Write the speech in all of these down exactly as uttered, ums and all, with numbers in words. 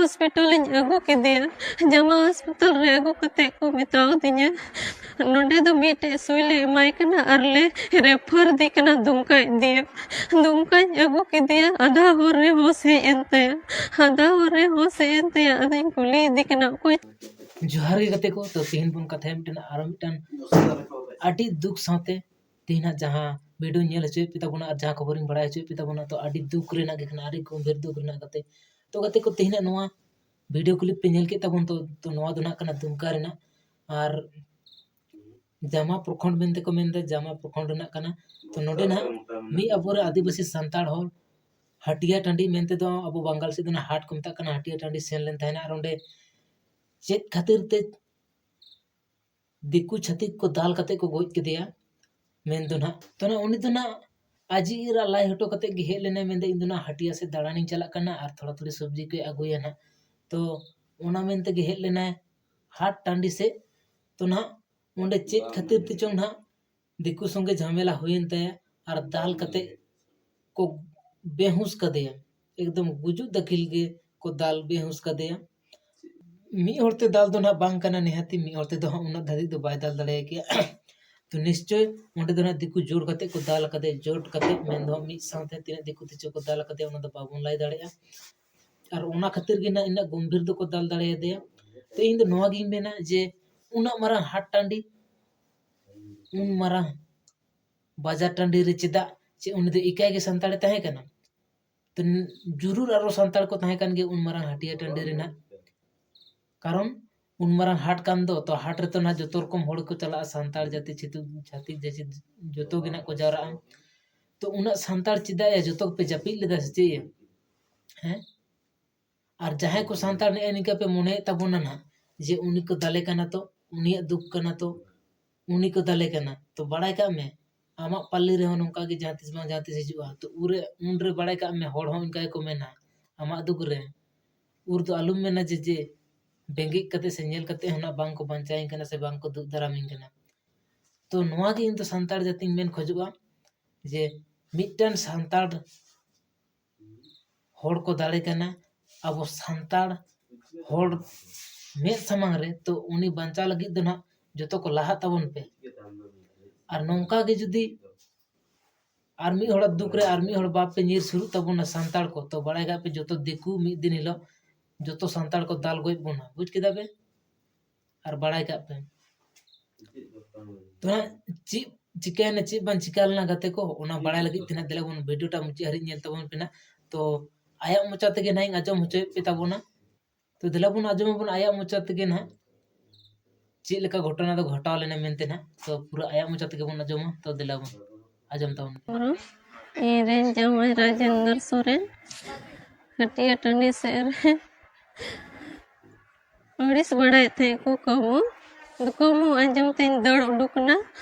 Hospital ᱤᱧ ᱟᱹᱜᱩ ᱠᱮᱫᱮᱭᱟ᱾ ᱡᱟᱢᱟ ᱦᱚᱥᱯᱤᱴᱟᱞ ᱨᱮ ᱟᱹᱜᱩ ᱠᱟᱛᱮ ᱠᱚ ᱢᱮᱛᱟᱣ ᱫᱤᱧᱟ, ᱱᱚᱰᱮ ᱫᱚ ᱢᱤᱫᱴᱮᱡ ᱥᱩᱭ ᱞᱮ ᱮᱢᱟᱭ ᱠᱟᱱᱟ ᱟᱨ ᱞᱮ ᱨᱮᱯᱷᱟᱨ ᱫᱮ ᱠᱟᱱᱟ ᱫᱩᱢᱠᱟ ᱤᱫᱤᱭᱟ᱾ ᱫᱩᱢᱠᱟᱧ ᱟᱹᱜᱩ ᱠᱮᱫᱮᱭᱟ, ᱟᱫᱷᱟ ᱦᱚᱨ ᱨᱮ ᱦᱚᱸ ᱦᱮᱡ ᱮᱱ ᱛᱟᱭᱟ, ᱟᱫᱷᱟ ᱦᱚᱨ ᱨᱮ ᱦᱚᱸ ᱦᱮᱡ ᱮᱱ ᱛᱟᱭᱟ᱾ ᱟᱫᱚᱧ ᱠᱩᱞᱤᱭᱮᱫᱮ ᱠᱟᱱᱟ, ᱚᱠᱚᱭ? ᱡᱚᱦᱟᱨ ᱜᱮ ᱜᱟᱛᱮ ᱠᱚ᱾ ᱛᱚ ᱛᱮᱦᱮᱧ ᱵᱚᱱ ᱠᱟᱛᱷᱟᱭᱟ ᱢᱤᱫᱴᱮᱱ, ᱟᱨᱚ ᱢᱤᱫᱴᱮᱱ ᱟᱹᱰᱤ ᱫᱩᱠ ᱥᱟᱶᱛᱮ ᱛᱮᱦᱮᱧᱟᱜ ᱡᱟᱦᱟᱸ ᱵᱷᱤᱰᱤᱭᱳᱧ ᱧᱮᱞ ᱦᱚᱪᱚᱭᱮᱫ ᱯᱮ ᱛᱟᱵᱚᱱᱟ ᱟᱨ ᱡᱟᱦᱟᱸ ᱠᱷᱚᱵᱚᱨᱤᱧ ᱵᱟᱲᱟᱭ ᱦᱚᱪᱚᱭᱮᱫ ᱯᱮ ᱛᱟᱵᱚᱱᱟ, ᱛᱚ ᱟᱹᱰᱤ ᱫᱩᱠ ᱨᱮᱱᱟᱜ ᱜᱮ ᱠᱟᱱᱟ, ᱟᱹᱰᱤ ᱜᱚᱢᱵᱷᱤᱨ ᱫᱩᱠ ᱨᱮᱱᱟᱜ ᱜᱟᱛᱮ᱾ ᱛᱚ ᱜᱟᱛᱮ ᱠᱚ, ᱛᱮᱦᱮᱧᱟᱜ ᱱᱚᱣᱟ ᱵᱷᱤᱰᱤᱭᱳ ᱠᱞᱤᱯ ᱯᱮ ᱧᱮᱞ ᱠᱮᱫ ᱛᱟᱵᱚᱱ, ᱛᱚ ᱛᱚ ᱱᱚᱣᱟ ᱫᱚ ᱱᱟᱜ ᱠᱟᱱᱟ ᱫᱩᱢᱠᱟ ᱨᱮᱱᱟᱜ, ᱟᱨ ᱡᱟᱢᱟ ᱯᱨᱚᱠᱷᱚᱸᱰ ᱢᱮᱱᱛᱮ ᱠᱚ ᱢᱮᱱᱫᱟ, ᱡᱟᱢᱟ ᱯᱨᱚᱠᱷᱚᱸᱰ ᱨᱮᱱᱟᱜ ᱠᱟᱱᱟ᱾ ᱛᱚ ᱱᱚᱰᱮ ᱱᱟᱜ ᱢᱤᱫ ᱟᱵᱚᱨᱮᱱ ᱟᱹᱫᱤᱵᱟᱹᱥᱤ ᱥᱟᱱᱛᱟᱲ ᱦᱚᱲ ᱦᱟᱹᱴᱤᱭᱟ ᱴᱟᱺᱰᱤ ᱢᱮᱱᱛᱮ ᱫᱚ ᱟᱵᱚ ᱵᱟᱝᱜᱟᱞ ᱥᱮᱫ ᱫᱚ ᱱᱟᱜ ᱦᱟᱴ ᱠᱚ ᱢᱮᱛᱟᱜ ᱠᱟᱱᱟ, ᱦᱟᱹᱴᱤᱭᱟ ᱴᱟᱺᱰᱤ ᱥᱮᱱ ᱞᱮᱱ ᱛᱟᱦᱮᱱᱟ᱾ ᱟᱨ ᱚᱸᱰᱮ ᱪᱮᱫ ᱠᱷᱟᱹᱛᱤᱨ ᱛᱮ ᱫᱤᱠᱩ ᱪᱷᱟᱹᱛᱤᱠ ᱠᱚ ᱫᱟᱞ ᱠᱟᱛᱮ ᱠᱚ ᱜᱚᱡ ᱠᱮᱫᱮᱭᱟ ᱢᱮᱱᱫᱚ ᱱᱟᱜ, ᱛᱚ ᱱᱟᱜ ᱩᱱᱤ ᱫᱚ ᱱᱟᱜ ᱟᱡᱤᱡ ᱨᱟᱜ ᱞᱟᱭ ᱦᱚᱴᱚ ᱠᱟᱛᱮ ᱜᱮ ᱦᱮᱡ ᱞᱮᱱᱟᱭ, ᱢᱮᱱᱫᱟ, "ᱤᱧ ᱫᱚ ᱱᱟᱜ ᱦᱟᱹᱴᱤᱭᱟ ᱥᱮᱫ ᱫᱟᱬᱟᱱᱤᱧ ᱪᱟᱞᱟᱜ ᱠᱟᱱᱟ ᱟᱨ ᱛᱷᱚᱲᱟ ᱛᱷᱩᱲᱤ ᱥᱚᱵᱽᱡᱤ ᱠᱚᱭ ᱟᱹᱜᱩᱭᱟ ᱱᱟᱜ᱾" ᱛᱚ ᱚᱱᱟ ᱢᱮᱱ ᱛᱮᱜᱮ ᱦᱮᱡ ᱞᱮᱱᱟᱭ ᱦᱟᱴ ᱴᱟᱺᱰᱤ ᱥᱮᱫ᱾ ᱛᱚ ᱱᱟᱜ ᱚᱸᱰᱮ ᱪᱮᱫ ᱠᱷᱟᱹᱛᱤᱨ ᱛᱮᱪᱚᱝ ᱱᱟᱜ ᱫᱤᱠᱩ ᱥᱚᱸᱜᱮ ᱡᱷᱟᱢᱮᱞᱟ ᱦᱩᱭᱮᱱ ᱛᱟᱭᱟ ᱟᱨ ᱫᱟᱞ ᱠᱟᱛᱮ ᱠᱚ ᱵᱮᱦᱩᱸᱥ ᱠᱟᱫᱮᱭᱟ, ᱮᱠᱫᱚᱢ ᱜᱩᱡᱩᱜ ᱫᱟᱹᱠᱷᱤᱞ ᱜᱮ ᱠᱚ ᱫᱟᱞ ᱵᱮᱦᱩᱸᱥ ᱠᱟᱫᱮᱭᱟ᱾ ᱢᱤᱫ ᱦᱚᱲ ᱛᱮ ᱫᱟᱞ ᱫᱚ ᱱᱟᱜ ᱵᱟᱝ ᱠᱟᱱᱟ, ᱱᱤᱦᱟᱹᱛᱤ ᱢᱤᱫ ᱦᱚᱲ ᱛᱮᱫᱚ ᱦᱟᱸᱜ ᱩᱱᱟᱹᱜ ᱫᱷᱟᱹᱵᱤᱡ ᱫᱚ ᱵᱟᱭ ᱫᱟᱞ ᱫᱟᱲᱮᱭᱟᱜ ᱠᱮᱭᱟ᱾ ᱛᱚ ᱱᱤᱥᱪᱳᱭ ᱚᱸᱰᱮ ᱫᱚ ᱱᱟᱜ ᱫᱤᱠᱩ ᱡᱳᱨ ᱠᱟᱛᱮ ᱠᱚ ᱫᱟᱞ ᱠᱟᱫᱮᱭᱟ, ᱡᱳᱨ ᱠᱟᱛᱮ ᱢᱮᱱᱫᱚ ᱢᱤᱫ ᱥᱟᱶᱛᱮ ᱛᱤᱱᱟᱹᱜ ᱫᱤᱠᱩ ᱛᱮᱪᱚ ᱠᱚ ᱫᱟᱞ ᱠᱟᱫᱮᱭᱟ, ᱚᱱᱟ ᱫᱚ ᱵᱟᱵᱚᱱ ᱞᱟᱹᱭ ᱫᱟᱲᱮᱭᱟᱜᱼᱟ᱾ ᱟᱨ ᱚᱱᱟ ᱠᱷᱟᱹᱛᱤᱨ ᱜᱮ ᱱᱟᱜ ᱤᱱᱟᱹᱜ ᱜᱚᱢᱵᱷᱤᱨ ᱫᱚᱠᱚ ᱫᱟᱞ ᱫᱟᱲᱮᱭᱟᱫᱮᱭᱟ᱾ ᱛᱚ ᱤᱧ ᱫᱚ ᱱᱚᱣᱟ ᱜᱤᱧ ᱢᱮᱱᱟ ᱡᱮ ᱩᱱᱟᱹᱜ ᱢᱟᱨᱟᱝ ᱦᱟᱴ ᱴᱟᱺᱰᱤ, ᱩᱱ ᱢᱟᱨᱟᱝ ᱵᱟᱡᱟᱨ ᱴᱟᱺᱰᱤ ᱨᱮ ᱪᱮᱫᱟᱜ ᱪᱮ ᱩᱱᱤ ᱫᱚ ᱮᱠᱟᱭ ᱜᱮ ᱥᱟᱱᱛᱟᱲᱮ ᱛᱟᱦᱮᱸ ᱠᱟᱱᱟ? ᱛᱚ ᱡᱩᱨᱩᱨ ᱟᱨᱚ ᱥᱟᱱᱛᱟᱲ ᱠᱚ ᱛᱟᱦᱮᱸ ᱠᱟᱱ ᱜᱮᱭᱟ ᱩᱱ ᱢᱟᱨᱟᱝ ᱦᱟᱹᱴᱤᱭᱟ ᱴᱟᱺᱰᱤ ᱨᱮ ᱱᱟᱜ, ᱠᱟᱨᱚᱱ ᱩᱱ ᱢᱟᱨᱟᱝ ᱦᱟᱴ ᱠᱟᱱ ᱫᱚ, ᱛᱚ ᱦᱟᱴ ᱨᱮᱛᱚ ᱱᱟᱜ ᱡᱚᱛᱚ ᱨᱚᱠᱚᱢ ᱦᱚᱲ ᱠᱚ ᱪᱟᱞᱟᱜᱼᱟ, ᱥᱟᱱᱛᱟᱲ ᱡᱟᱹᱛᱤ, ᱪᱷᱟᱹᱛᱤᱠ, ᱪᱷᱟᱹᱛᱤᱠ ᱡᱟᱹᱛᱤ, ᱡᱚᱛᱚ ᱜᱮ ᱱᱟᱜ ᱠᱚ ᱡᱟᱣᱨᱟᱜᱼᱟ᱾ ᱛᱚ ᱩᱱᱟᱹᱜ ᱥᱟᱱᱛᱟᱲ ᱪᱮᱫᱟᱜ ᱭᱟ? ᱡᱚᱛᱚ ᱜᱮᱯᱮ ᱡᱟᱹᱯᱤᱫ ᱞᱮᱫᱟ ᱥᱮ ᱪᱮᱫ ᱭᱟ? ᱦᱮᱸ? ᱟᱨ ᱡᱟᱦᱟᱸᱭ ᱠᱚ ᱥᱟᱱᱛᱟᱲ ᱱᱮᱜᱼᱮ ᱱᱤᱝᱠᱟ ᱯᱮ ᱢᱚᱱᱮᱭᱮᱫ ᱛᱟᱵᱚᱱᱟ ᱱᱟᱦᱟᱜ ᱡᱮ ᱩᱱᱤ ᱠᱚ ᱫᱟᱞᱮ ᱠᱟᱱᱟ, ᱛᱚ ᱩᱱᱤᱭᱟᱜ ᱫᱩᱠ ᱠᱟᱱᱟ, ᱛᱚ ᱩᱱᱤ ᱠᱚ ᱫᱟᱞᱮ ᱠᱟᱱᱟ, ᱛᱚ ᱵᱟᱲᱟᱭ ᱠᱟᱜ ᱢᱮ, ᱟᱢᱟᱜ ᱯᱟᱹᱞᱤ ᱨᱮᱦᱚᱸ ᱱᱚᱝᱠᱟ ᱜᱮ ᱡᱟᱦᱟᱸ ᱛᱤᱥ ᱵᱟᱝ ᱡᱟᱦᱟᱸ ᱛᱤᱥ ᱦᱤᱡᱩᱜᱼᱟ᱾ ᱛᱚ ᱩᱱᱨᱮ, ᱩᱱᱨᱮ ᱵᱟᱲᱟᱭ ᱠᱟᱜ ᱢᱮ, ᱦᱚᱲ ᱦᱚᱸ ᱚᱱᱠᱟ ᱜᱮᱠᱚ ᱢᱮᱱᱟ ᱟᱢᱟᱜ ᱫᱩᱠ ᱨᱮ᱾ ᱩᱱ ᱫᱚ ᱟᱞᱚᱢ ᱢᱮᱱᱟ ᱡᱮ, ᱡᱮ ᱵᱮᱸᱜᱮᱫ ᱠᱟᱛᱮ ᱥᱮ ᱧᱮᱞ ᱠᱟᱛᱮ ᱦᱚᱸ ᱱᱟᱜ ᱵᱟᱝ ᱠᱚ ᱵᱟᱧᱪᱟᱣᱤᱧ ᱠᱟᱱᱟ ᱥᱮ ᱵᱟᱝ ᱠᱚ ᱫᱩᱜ ᱫᱟᱨᱟᱢᱤᱧ ᱠᱟᱱᱟ᱾ ᱛᱚ ᱱᱚᱣᱟ ᱜᱮ ᱤᱧ ᱫᱚ ᱥᱟᱱᱛᱟᱲ ᱡᱟᱹᱛᱤᱧ ᱢᱮᱱ ᱠᱷᱚᱡᱚᱜᱼᱟ ᱡᱮ ᱢᱤᱫᱴᱟᱝ ᱥᱟᱱᱛᱟᱲ ᱦᱚᱲ ᱠᱚ ᱫᱟᱞᱮ ᱠᱟᱱᱟ ᱟᱵᱚ ᱥᱟᱱᱛᱟᱲ ᱦᱚᱲ ᱢᱮᱫ ᱥᱟᱢᱟᱝ ᱨᱮ, ᱛᱚ ᱩᱱᱤ ᱵᱟᱧᱪᱟᱣ ᱞᱟᱹᱜᱤᱫ ᱫᱚ ᱱᱟᱦᱟᱜ ᱡᱚᱛᱚ ᱠᱚ ᱞᱟᱦᱟᱜ ᱛᱟᱵᱚᱱ ᱯᱮ᱾ ᱟᱨ ᱱᱚᱝᱠᱟ ᱜᱮ ᱡᱩᱫᱤ ᱟᱨ ᱢᱤᱫ ᱦᱚᱲᱟᱜ ᱫᱩᱠ ᱨᱮ ᱟᱨ ᱢᱤᱫ ᱦᱚᱲ ᱵᱟᱯᱮ ᱧᱤᱨ ᱥᱩᱨᱩᱜ ᱛᱟᱵᱚᱱᱟ ᱥᱟᱱᱛᱟᱲ ᱠᱚ, ᱛᱚ ᱵᱟᱲᱟᱭ ᱠᱟᱜ ᱯᱮ ᱡᱚᱛᱚ ᱫᱤᱠᱩ ᱢᱤᱫ ᱫᱤᱱ ᱦᱤᱞᱳᱜ ᱡᱚᱛᱚ ᱥᱟᱱᱛᱟᱲ ᱠᱚ ᱫᱟᱞ ᱜᱚᱡ ᱵᱚᱱᱟ, ᱵᱩᱡᱽ ᱠᱮᱫᱟ ᱯᱮ? ᱟᱨ ᱵᱟᱲᱟᱭ ᱠᱟᱜ ᱯᱮ᱾ ᱛᱚ ᱱᱟᱦᱟᱜ ᱪᱮᱫ ᱪᱤᱠᱟᱹᱭᱮᱱᱟ, ᱪᱮᱫ ᱵᱟᱝ ᱪᱤᱠᱟ ᱞᱮᱱᱟ ᱜᱟᱛᱮ ᱠᱚ, ᱚᱱᱟ ᱵᱟᱲᱟᱭ ᱞᱟᱹᱜᱤᱫ ᱛᱮ ᱱᱟᱦᱟᱜ ᱫᱮᱞᱟ ᱵᱚᱱ video ᱴᱟᱜ ᱢᱩᱪᱟᱹᱫ ᱦᱟᱹᱨᱤᱡ ᱧᱮᱞ ᱛᱟᱵᱚᱱ ᱯᱮ ᱱᱟᱦᱟᱜ᱾ ᱛᱚ ᱟᱭᱟᱜ ᱢᱚᱪᱟ ᱛᱮᱜᱮ ᱱᱟᱦᱟᱜ ᱤᱧ ᱟᱸᱡᱚᱢ ᱦᱚᱪᱚᱭᱮᱫ ᱯᱮ ᱛᱟᱵᱚᱱᱟ᱾ ᱛᱚ ᱫᱮᱞᱟ ᱵᱚᱱ ᱟᱸᱡᱚᱢ ᱟᱵᱚᱱ ᱟᱭᱟᱜ ᱢᱚᱪᱟ ᱛᱮᱜᱮ ᱱᱟᱦᱟᱜ ᱪᱮᱫ ᱞᱮᱠᱟ ᱜᱷᱚᱴᱚᱱᱟ ᱫᱚ ᱜᱷᱚᱴᱟᱣ ᱞᱮᱱᱟ ᱢᱮᱱᱛᱮ ᱱᱟᱦᱟᱜ᱾ ᱛᱚ ᱯᱩᱨᱟᱹ ᱟᱭᱟᱜ ᱢᱚᱪᱟ ᱛᱮᱜᱮ ᱵᱚᱱ ᱟᱸᱡᱚᱢᱟ᱾ ᱛᱚ ᱫᱮᱞᱟ ᱵᱚᱱ ᱟᱸᱡᱚᱢ ᱛᱟᱵᱚᱱ ᱯᱮ᱾ ᱤᱧ ᱨᱮᱱ ᱡᱟᱶᱟᱭ ᱨᱟᱡᱮᱱᱫᱨ ᱥᱚᱨᱮᱱ ᱦᱟᱹᱴᱤᱭᱟᱹ ᱴᱟᱺᱰᱤ ᱥᱮᱫ ᱨᱮ ᱟᱹᱲᱤᱥ ᱵᱟᱲᱟᱭᱮᱫ ᱛᱟᱦᱮᱸᱫ ᱠᱚ ᱠᱟᱹᱢᱩ᱾ ᱟᱫᱚ ᱠᱟᱹᱢᱩ ᱟᱸᱡᱚᱢ ᱛᱮᱧ ᱫᱟᱹᱲ ᱩᱰᱩᱠ ᱮᱱᱟ᱾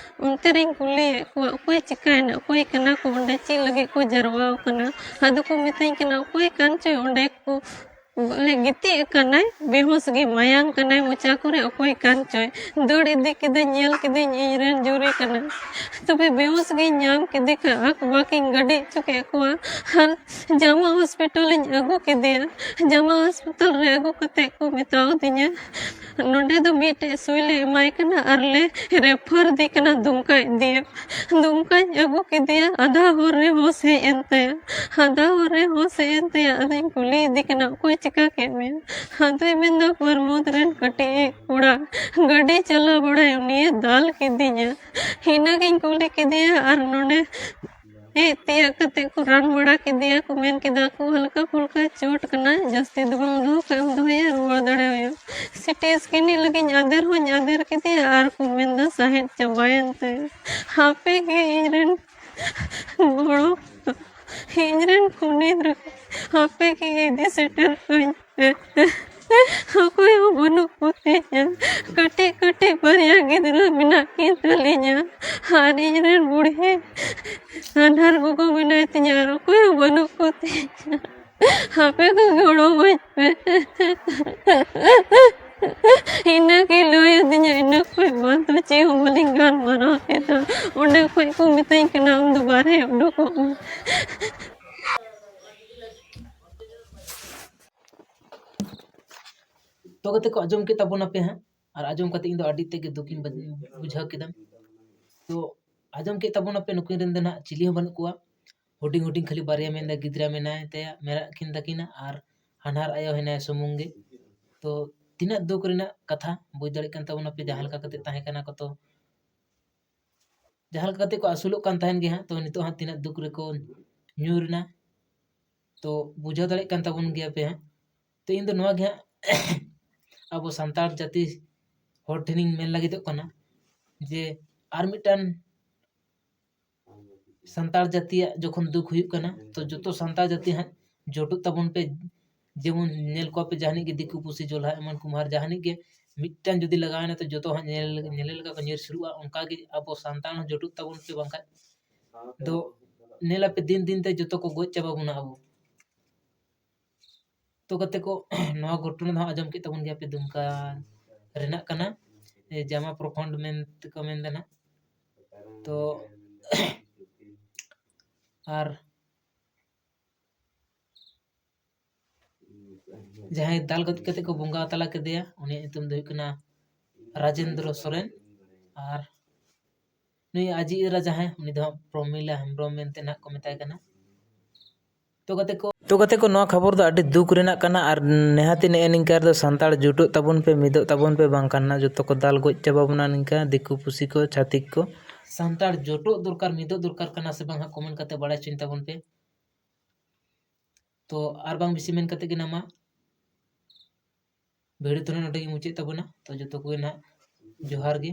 ᱚᱱᱛᱮ ᱨᱮᱧ ᱠᱩᱞᱤᱭᱮᱫ ᱠᱚᱣᱟ, "ᱚᱠᱚᱭ ᱪᱤᱠᱟᱹᱭᱮᱱᱟ? ᱚᱠᱚᱭ ᱠᱟᱱᱟ ᱠᱚ? ᱚᱸᱰᱮ ᱪᱮᱫ ᱞᱟᱹᱜᱤᱫ ᱠᱚ ᱡᱟᱨᱣᱟ ᱟᱠᱟᱱᱟ?" ᱟᱫᱚ ᱠᱚ ᱢᱤᱛᱟᱹᱧ ᱠᱟᱱᱟ, "ᱚᱠᱚᱭ ᱠᱟᱱ ᱪᱚᱭ ᱚᱸᱰᱮ ᱠᱚ ᱵᱚᱞᱮ ᱜᱤᱛᱤᱡ ᱟᱠᱟᱱᱟᱭ, ᱵᱮᱦᱩᱸᱥ ᱜᱮ, ᱢᱟᱭᱟᱝ ᱠᱟᱱᱟᱭ ᱢᱚᱪᱟ ᱠᱚᱨᱮ, ᱚᱠᱚᱭ ᱠᱟᱱ ᱪᱚᱭ?" ᱫᱟᱹᱲ ᱤᱫᱤ ᱠᱤᱫᱟᱹᱧ, ᱧᱮᱞ ᱠᱤᱫᱟᱹᱧ ᱤᱧ ᱨᱮᱱ ᱡᱩᱨᱤ ᱠᱟᱱᱟᱭ᱾ ᱛᱚᱵᱮ ᱵᱮᱦᱩᱸᱥ ᱜᱤᱧ ᱧᱟᱢ ᱠᱮᱫᱮ ᱠᱷᱟᱱ ᱟᱠ ᱵᱟᱠ ᱤᱧ ᱜᱟᱹᱰᱤ ᱦᱚᱪᱚ ᱠᱮᱫ ᱠᱚᱣᱟ ᱟᱨ ᱡᱟᱢᱟ ᱦᱚᱥᱯᱤᱴᱟᱞ ᱤᱧ ᱟᱹᱜᱩ ᱠᱮᱫᱮᱭᱟ᱾ ᱡᱟᱢᱟ ᱦᱚᱥᱯᱤᱴᱟᱞ ᱨᱮ ᱟᱹᱜᱩ ᱠᱟᱛᱮ ᱠᱚ ᱢᱮᱛᱟᱣ ᱫᱤᱧᱟ, ᱱᱚᱰᱮ ᱫᱚ ᱢᱤᱫᱴᱮᱡ ᱥᱩᱭ ᱞᱮ ᱮᱢᱟᱭ ᱠᱟᱱᱟ ᱟᱨ ᱞᱮ ᱨᱮᱯᱷᱟᱨ ᱫᱮ ᱠᱟᱱᱟ ᱫᱩᱢᱠᱟ ᱤᱫᱤᱭᱮ᱾ ᱫᱩᱢᱠᱟᱧ ᱟᱹᱜᱩ ᱠᱮᱫᱮᱭᱟ, ᱟᱫᱷᱟ ᱦᱚᱨ ᱨᱮ ᱦᱚᱸ ᱦᱮᱡ ᱮᱱ ᱛᱟᱭᱟ᱾ ᱟᱫᱷᱟ ᱦᱚᱨ ᱨᱮ ᱦᱚᱸ ᱦᱮᱡ ᱮᱱ ᱛᱟᱭᱟ᱾ ᱟᱫᱚᱧ ᱠᱩᱞᱤᱭᱮᱫᱮ ᱠᱟᱱᱟ, "ᱚᱠᱚᱭ ᱪᱤᱠᱟ ᱠᱮᱫ ᱢᱮᱭᱟ?" ᱟᱫᱚᱭ ᱢᱮᱱᱫᱟ, "ᱯᱨᱚᱢᱳᱫᱽ ᱨᱮᱱ ᱠᱟᱹᱴᱤᱡ ᱠᱚᱲᱟ ᱜᱟᱹᱰᱤ ᱪᱟᱞᱟᱣ ᱵᱟᱲᱟᱭ, ᱩᱱᱤᱭᱮ ᱫᱟᱞ ᱠᱤᱫᱤᱧᱟ᱾" ᱤᱱᱟᱹᱜᱤᱧ ᱠᱩᱞᱤ ᱠᱮᱫᱮᱭᱟ ᱟᱨ ᱱᱚᱰᱮ ᱦᱮᱡ ᱛᱤᱭᱟᱹᱜ ᱠᱟᱛᱮ ᱠᱚ ᱨᱟᱱ ᱵᱟᱲᱟ ᱠᱮᱫᱮᱭᱟ ᱠᱚ, ᱢᱮᱱ ᱠᱮᱫᱟ ᱠᱚ, "ᱦᱟᱞᱠᱟ ᱯᱷᱩᱞᱠᱟ ᱪᱳᱴ ᱠᱟᱱᱟ, ᱡᱟᱹᱥᱛᱤ ᱫᱚ ᱵᱟᱝ, ᱫᱚᱦᱚ ᱠᱟᱜ ᱮᱢ ᱫᱚᱦᱚᱭᱟ, ᱨᱩᱣᱟᱹᱲ ᱫᱟᱲᱮ ᱦᱩᱭᱩᱜ᱾" ᱥᱤᱴᱤ ᱥᱠᱮᱱ ᱞᱟᱹᱜᱤᱫ ᱟᱫᱮᱨ ᱦᱚᱸᱧ ᱟᱫᱮᱨ ᱠᱮᱫᱮᱭᱟ ᱟᱨ ᱠᱚ ᱢᱮᱱᱫᱟ, "ᱥᱟᱦᱮᱫ ᱪᱟᱵᱟᱭᱮᱱ ᱛᱟᱭᱟ᱾" ᱦᱟᱯᱮ ᱜᱮ ᱤᱧ ᱨᱮᱱ ᱜᱚᱲᱚ, ᱤᱧ ᱨᱮᱱ ᱠᱩᱱᱤ ᱫᱚ ᱦᱟᱯᱮ ᱜᱮ ᱤᱫᱤ ᱥᱮᱴᱮᱨ ᱠᱟᱹᱧ ᱯᱮ᱾ ᱚᱠᱚᱭ ᱦᱚᱸ ᱵᱟᱹᱱᱩᱜ ᱠᱚ ᱛᱤᱧᱟ᱾ ᱠᱟᱹᱴᱤᱡ ᱠᱟᱹᱴᱤᱡ ᱵᱟᱨᱭᱟ ᱜᱤᱫᱽᱨᱟᱹ ᱢᱮᱱᱟᱜ ᱠᱤᱱ ᱛᱟᱹᱞᱤᱧᱟ᱾ ᱟᱨ ᱤᱧ ᱨᱮᱱ ᱵᱩᱲᱦᱤ ᱟᱫᱷᱟᱨ ᱜᱚᱜᱚ ᱢᱮᱱᱟᱭ ᱛᱤᱧᱟ, ᱟᱨ ᱚᱠᱚᱭ ᱦᱚᱸ ᱵᱟᱹᱱᱩᱜ ᱠᱚ ᱛᱤᱧᱟ᱾ ᱦᱟᱯᱮ ᱠᱚ ᱜᱚᱲᱚ ᱟᱹᱧ ᱯᱮ᱾ ᱤᱱᱟᱹ ᱜᱮ ᱞᱟᱹᱭ ᱟᱹᱫᱤᱧᱟ, ᱤᱱᱟᱹ ᱠᱷᱚᱡ ᱵᱟᱫ ᱫᱚ ᱪᱮᱫ ᱦᱚᱸ ᱵᱟᱹᱞᱤᱧ ᱜᱟᱞᱢᱟᱨᱟᱣ ᱠᱮᱫᱟ᱾ ᱚᱸᱰᱮ ᱠᱷᱚᱡ ᱠᱚ ᱢᱤᱛᱟᱹᱧ ᱠᱟᱱᱟ, "ᱟᱢ ᱫᱚ ᱵᱟᱨᱦᱮ ᱩᱰᱩᱠᱚᱜ ᱢᱮ᱾" ᱛᱚ ᱜᱟᱛᱮ ᱠᱚ, ᱟᱸᱡᱚᱢ ᱠᱮᱫ ᱛᱟᱵᱚᱱᱟᱯᱮ ᱦᱟᱸᱜ, ᱟᱨ ᱟᱸᱡᱚᱢ ᱠᱟᱛᱮ ᱤᱧ ᱫᱚ ᱟᱹᱰᱤ ᱛᱮᱫ ᱜᱮ ᱫᱩᱠᱤᱧ ᱵᱩᱡᱷᱟᱹᱣ ᱠᱮᱫᱟ᱾ ᱛᱚ ᱟᱸᱡᱚᱢ ᱠᱮᱫ ᱛᱟᱵᱚᱱᱟᱯᱮ, ᱱᱩᱠᱤᱱ ᱨᱮᱱ ᱫᱚ ᱱᱟᱦᱟᱜ ᱪᱤᱞᱤ ᱦᱚᱸ ᱵᱟᱹᱱᱩᱜ ᱠᱚᱣᱟ, ᱦᱩᱰᱤᱧ ᱦᱩᱰᱤᱧ ᱠᱷᱟᱹᱞᱤ ᱵᱟᱨᱭᱟ ᱢᱮᱱᱫᱟ ᱜᱤᱫᱽᱨᱟᱹ ᱢᱮᱱᱟᱭ ᱛᱟᱭᱟ, ᱢᱮᱱᱟᱜ ᱠᱤᱱ ᱛᱟᱹᱠᱤᱱᱟ, ᱟᱨ ᱦᱟᱱᱦᱟᱨ ᱟᱭᱳ ᱦᱮᱱᱟᱭᱟ ᱥᱩᱢᱩᱝ ᱜᱮ᱾ ᱛᱚ ᱛᱤᱱᱟᱹᱜ ᱫᱩᱠ ᱨᱮᱱᱟᱜ ᱠᱟᱛᱷᱟ, ᱵᱩᱡᱽ ᱫᱟᱲᱮᱭᱟᱜ ᱠᱟᱱ ᱛᱟᱵᱚᱱᱟᱯᱮ ᱡᱟᱦᱟᱸ ᱞᱮᱠᱟ ᱠᱟᱛᱮ ᱛᱟᱦᱮᱸ ᱠᱟᱱᱟ ᱠᱚ᱾ ᱛᱚ ᱡᱟᱦᱟᱸ ᱞᱮᱠᱟ ᱠᱟᱛᱮ ᱠᱚ ᱟᱹᱥᱩᱞᱚᱜ ᱠᱟᱱ ᱛᱟᱦᱮᱱ ᱜᱮ ᱦᱟᱸᱜ, ᱛᱚ ᱱᱤᱛᱚᱜ ᱦᱟᱸᱜ ᱛᱤᱱᱟᱹᱜ ᱫᱩᱠ ᱨᱮᱠᱚ ᱧᱩᱨ ᱮᱱᱟ᱾ ᱛᱚ ᱵᱩᱡᱷᱟᱹᱣ ᱫᱟᱲᱮᱭᱟᱜ ᱠᱟᱱ ᱛᱟᱵᱚᱱ ᱜᱮᱭᱟ ᱯᱮ ᱦᱟᱸᱜ᱾ ᱛᱚ ᱤᱧ ᱫᱚ ᱱᱚᱣᱟ ᱜᱮ ᱦᱟᱸᱜ ᱟᱵᱚ ᱥᱟᱱᱛᱟᱲ ᱡᱟᱹᱛᱤ ᱦᱚᱲ ᱴᱷᱮᱱᱤᱧ ᱢᱮᱱ ᱞᱟᱹᱜᱤᱫᱚᱜ ᱠᱟᱱᱟ ᱡᱮ ᱟᱨ ᱢᱤᱫᱴᱟᱝ ᱥᱟᱱᱛᱟᱲ ᱡᱟᱹᱛᱤᱭᱟᱜ ᱡᱚᱠᱷᱚᱱ ᱫᱩᱠ ᱦᱩᱭᱩᱜ ᱠᱟᱱᱟ, ᱛᱚ ᱡᱚᱛᱚ ᱥᱟᱱᱛᱟᱲ ᱡᱟᱹᱛᱤ ᱦᱟᱸᱜ ᱡᱩᱴᱩᱜ ᱛᱟᱵᱚᱱ ᱯᱮ᱾ ᱡᱮᱢᱚᱱ ᱧᱮᱞ ᱠᱚᱣᱟ ᱯᱮ ᱡᱟᱦᱟᱱᱤᱡ ᱜᱮ ᱫᱤᱠᱩ ᱯᱩᱥᱤ ᱡᱚᱞᱦᱟ ᱮᱢᱟᱱ ᱠᱩᱢᱦᱟᱨ ᱡᱟᱦᱟᱱᱤᱡ ᱜᱮ ᱢᱤᱫᱴᱟᱝ ᱡᱩᱫᱤ ᱞᱟᱜᱟᱣᱮᱱᱟ, ᱛᱚ ᱡᱚᱛᱚ ᱦᱟᱸᱜ ᱧᱮᱞ, ᱧᱮᱞᱮ ᱞᱮᱠᱟ ᱠᱚ ᱧᱤᱨ ᱥᱩᱨᱩᱜᱼᱟ᱾ ᱚᱱᱠᱟ ᱜᱮ ᱟᱵᱚ ᱥᱟᱱᱛᱟᱲ ᱦᱚᱸ ᱡᱩᱴᱩᱜ ᱛᱟᱵᱚᱱ ᱯᱮ, ᱵᱟᱝᱠᱷᱟᱱ ᱫᱚ ᱧᱮᱞᱟᱯᱮ ᱫᱤᱱ ᱫᱤᱱ ᱛᱮ ᱡᱚᱛᱚ ᱠᱚ ᱜᱚᱡ ᱪᱟᱵᱟ ᱵᱚᱱᱟ ᱟᱵᱚ᱾ ᱛᱚ ᱜᱟᱛᱮ ᱠᱚ, ᱱᱚᱣᱟ ᱜᱷᱚᱴᱚᱱᱟ ᱫᱚ ᱦᱟᱸᱜ ᱟᱸᱡᱚᱢ ᱠᱮᱫ ᱛᱟᱵᱚᱱ ᱜᱮᱭᱟ ᱯᱮ, ᱫᱩᱢᱠᱟ ᱨᱮᱱᱟᱜ ᱠᱟᱱᱟ, ᱮ, ᱡᱟᱢᱟ ᱯᱨᱚᱠᱷᱚᱸᱰ ᱢᱮᱱ ᱛᱮᱠᱚ ᱢᱮᱱᱫᱟ ᱱᱟᱦᱟᱜ᱾ ᱛᱚ ᱟᱨ ᱡᱟᱦᱟᱸᱭ ᱫᱟᱞ ᱜᱚᱡ ᱠᱟᱛᱮ ᱠᱚ ᱵᱚᱸᱜᱟ ᱛᱟᱞᱟ ᱠᱮᱫᱮᱭᱟ, ᱩᱱᱤᱭᱟᱜ ᱧᱩᱛᱩᱢ ᱫᱚ ᱦᱩᱭᱩᱜ ᱠᱟᱱᱟ ᱨᱟᱡᱮᱱᱫᱨᱚ ᱥᱚᱨᱮᱱ᱾ ᱟᱨ ᱱᱩᱭ ᱟᱡᱤᱡ ᱮᱨᱟ ᱡᱟᱦᱟᱸᱭ, ᱩᱱᱤ ᱫᱚ ᱦᱟᱸᱜ ᱯᱨᱚᱢᱤᱞᱟ ᱦᱮᱢᱵᱨᱚᱢ ᱢᱮᱱᱛᱮ ᱱᱟᱦᱟᱜ ᱠᱚ ᱢᱮᱛᱟᱭ ᱠᱟᱱᱟ᱾ ᱛᱚ ᱜᱟᱛᱮ ᱠᱚ, ᱛᱚ ᱜᱟᱛᱮ ᱠᱚ, ᱱᱚᱣᱟ ᱠᱷᱚᱵᱚᱨ ᱫᱚ ᱟᱹᱰᱤ ᱫᱩᱠ ᱨᱮᱱᱟᱜ ᱠᱟᱱᱟ᱾ ᱟᱨ ᱱᱤᱦᱟᱹᱛᱤ ᱱᱮᱜᱼᱮ ᱱᱤᱝᱠᱟ ᱨᱮᱫᱚ ᱥᱟᱱᱛᱟᱲ ᱡᱩᱴᱚᱜ ᱛᱟᱵᱚᱱ ᱯᱮ, ᱢᱤᱫᱚᱜ ᱛᱟᱵᱚᱱ ᱯᱮ, ᱵᱟᱝᱠᱷᱟᱱ ᱱᱟᱜ ᱡᱚᱛᱚ ᱠᱚ ᱫᱟᱞ ᱜᱚᱡ ᱪᱟᱵᱟ ᱵᱚᱱᱟ ᱱᱤᱝᱠᱟ ᱫᱤᱠᱩ ᱯᱩᱥᱤ ᱠᱚ, ᱪᱷᱟᱹᱛᱤᱠ ᱠᱚ᱾ ᱥᱟᱱᱛᱟᱲ ᱡᱩᱴᱚᱜ ᱫᱚᱨᱠᱟᱨ, ᱢᱤᱫᱚᱜ ᱫᱚᱨᱠᱟᱨ ᱠᱟᱱᱟ ᱥᱮ ᱵᱟᱝ ᱦᱟᱸᱜ comment ᱠᱟᱛᱮ ᱵᱟᱲᱟᱭ ᱦᱚᱪᱚᱧ ᱛᱟᱵᱚᱱ ᱯᱮ᱾ ᱛᱚ ᱟᱨ ᱵᱟᱝ ᱵᱮᱥᱤ ᱢᱮᱱ ᱠᱟᱛᱮ ᱜᱮ ᱱᱟᱜ ᱢᱟ video ᱫᱚ ᱱᱚᱰᱮ ᱜᱮ ᱢᱩᱪᱟᱹᱫ ᱛᱟᱵᱚᱱᱟ᱾ ᱛᱚ ᱡᱚᱛᱚ ᱠᱚᱜᱮ ᱱᱟᱜ ᱡᱚᱦᱟᱨ ᱜᱮ᱾